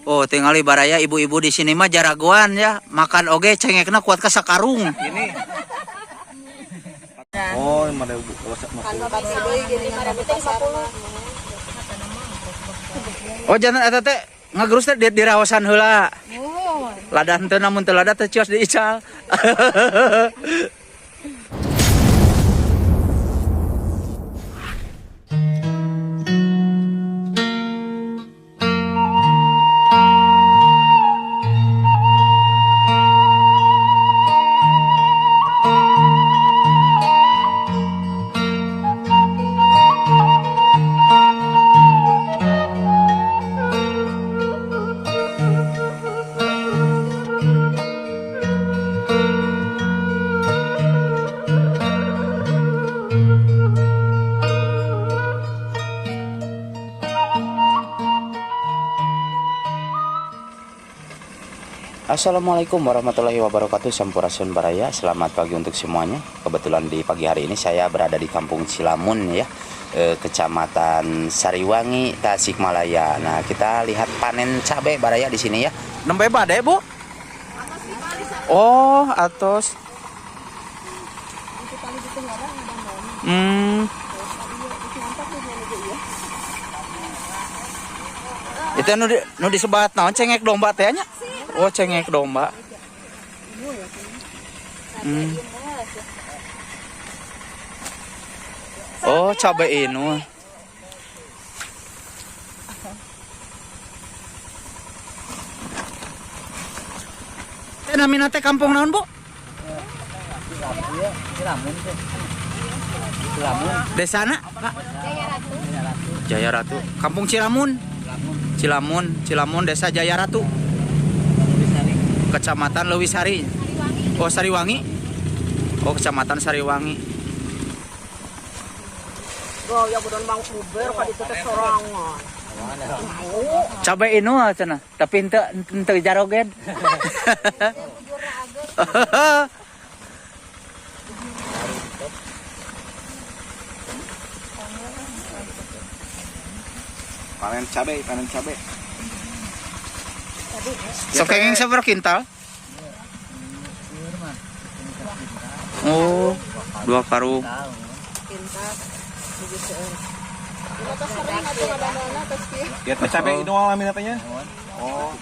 Oh, tingali baraya ibu-ibu di sini mah jaragoan ya, makan oge cengekna kuat ka sakarung. Ini. Oh, 5.000. Oh, jangan eta teh ngagerus teh di rawasan heula. Lada henteu namun teu lada teh cios diical. Assalamualaikum warahmatullahi wabarakatuh. Sampurasun baraya, selamat pagi untuk semuanya. Kebetulan di pagi hari ini saya berada di Kampung Cilamun ya, Kecamatan Sariwangi, Tasikmalaya. Nah, kita lihat panen cabai baraya di sini ya. Nembe bade, Bu? Oh, atos. Itu nu disebat naon, cengek domba teh nya? Oh, cengek domba. Oh, cabai inu. Teh namina teh kampung naon, Bu? Cilamun teh. Cilamun. Desana, Pak? Jaya Ratu. Kampung Cilamun. Cilamun, Cilamun, Desa Jaya Ratu. Kecamatan Leuwisari. Oh, Sariwangi. Oh, Kecamatan Sariwangi. Gaya budon bang uber ka ditu teh sorangan. Cabai inu cenah, tapi henteu jarogen. Panen cabai, panen cabai. Sok kenging sabaraha kintal? Oh, 2 karung. Ya teh cabai itu alami katanya. Oh.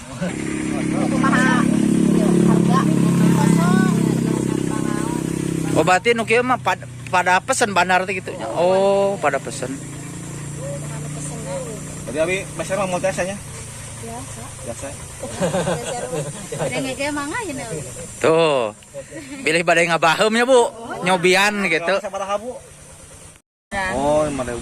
Oh, berarti nu kieu mah pada pesen bandar teh gitu nya. Oh, pada pesen. Berarti abi pasar mah mau nya? Biasa. Biasa. Tuh. Bilih bade ngabaheum nya, Bu. Nyobian gitu. Sabaraha, Bu? Oh, 5.000.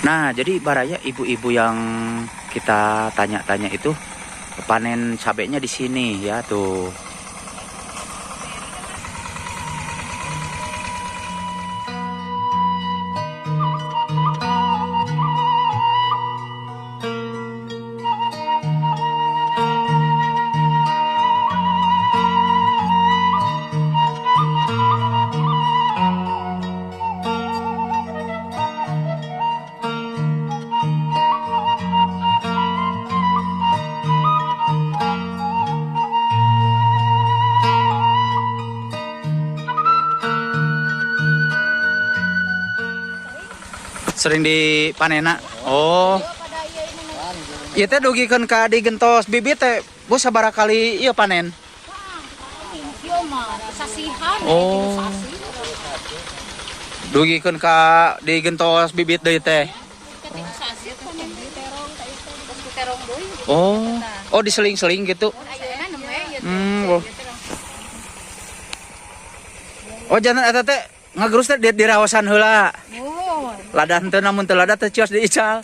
Nah, jadi baraya ibu-ibu yang kita tanya-tanya itu panen cabenya di sini ya tuh. Sering dipanena. Oh. Ieu teh dugikeun ka digentos bibit teh, Bu, sabaraha kali ieu panen? Oh. Dugikeun ka digentos bibit deui teh. Oh. Oh, diseling-seling gitu. Oh. Oh, jangan eta teh ngagerus teh di rawasan heula. Lada henteu namun teu lada teh cios diical.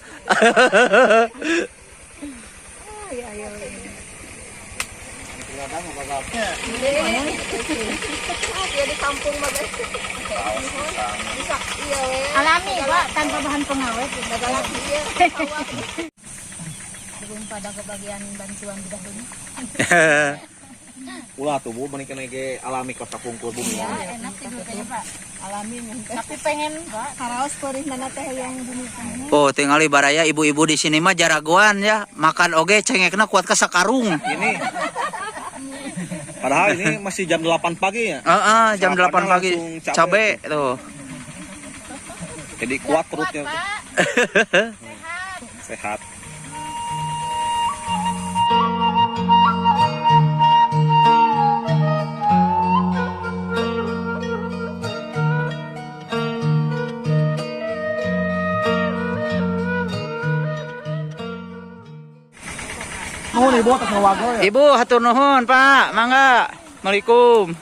Alami, Pak, tanpa bahan pengawet. Belum pada kebagian bantuan bedah rumah. Ulah tuh Bu, mending kena ge alami kota pungkur bumi. Iya, enak tidurnya Pak. Alami. Tapi pengen Pak. Karaos perihna teh yang bumi. Oh, tingali baraya ibu-ibu di sini mah jaragoan ya, makan oge cengekna kuat ka sakarung. Ini padahal ini masih jam 8 pagi ya. Heeh, jam 8 Sarapannya pagi. langsung Cabe tuh. Jadi kuat perutnya. Pak. Sehat. Nuhun Ibu atas ngawagel ya. Ibu hatur nuhun, Pak. Mangga. Assalamualaikum.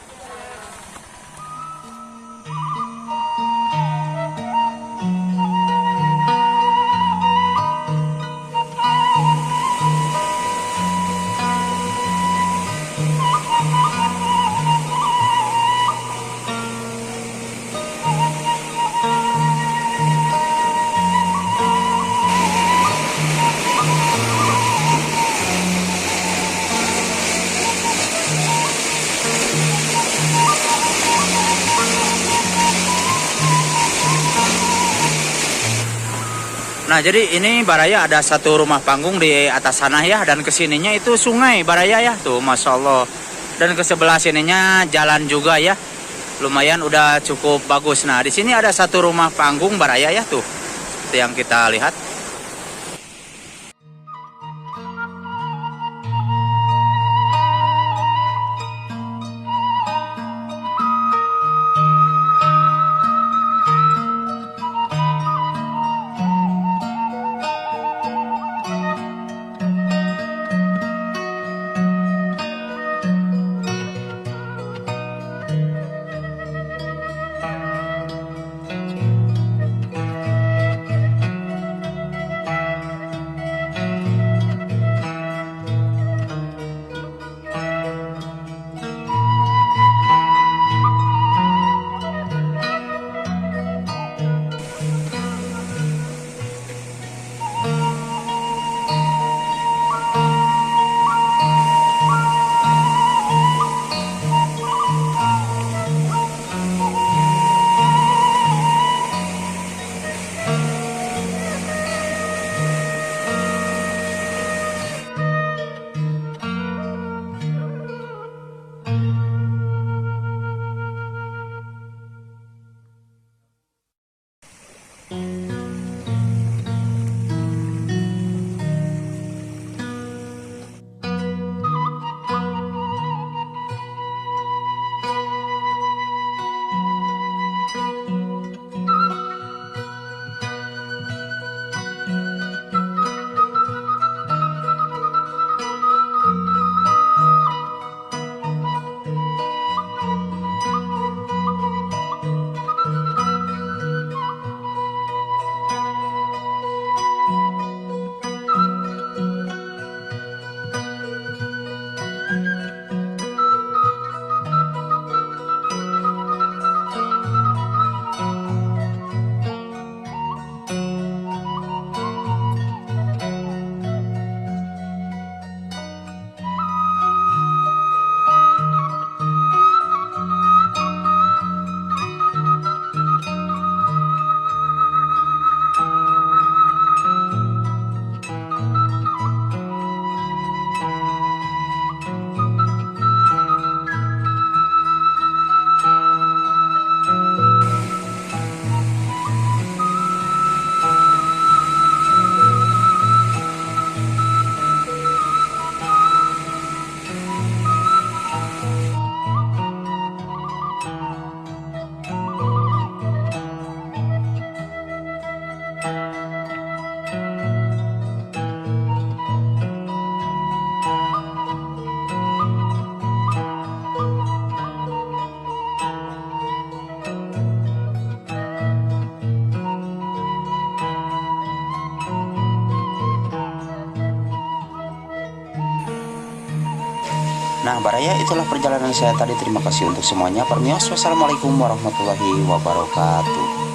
Nah, jadi ini Baraya ada satu rumah panggung di atas sana ya, dan kesininya itu sungai Baraya ya tuh, Masya Allah. Dan ke sebelah sininya jalan juga ya, lumayan udah cukup bagus. Nah, di sini ada satu rumah panggung Baraya ya tuh, seperti yang kita lihat. Nah, Baraya, itulah perjalanan saya tadi. Terima kasih untuk semuanya. Permios, wassalamualaikum warahmatullahi wabarakatuh.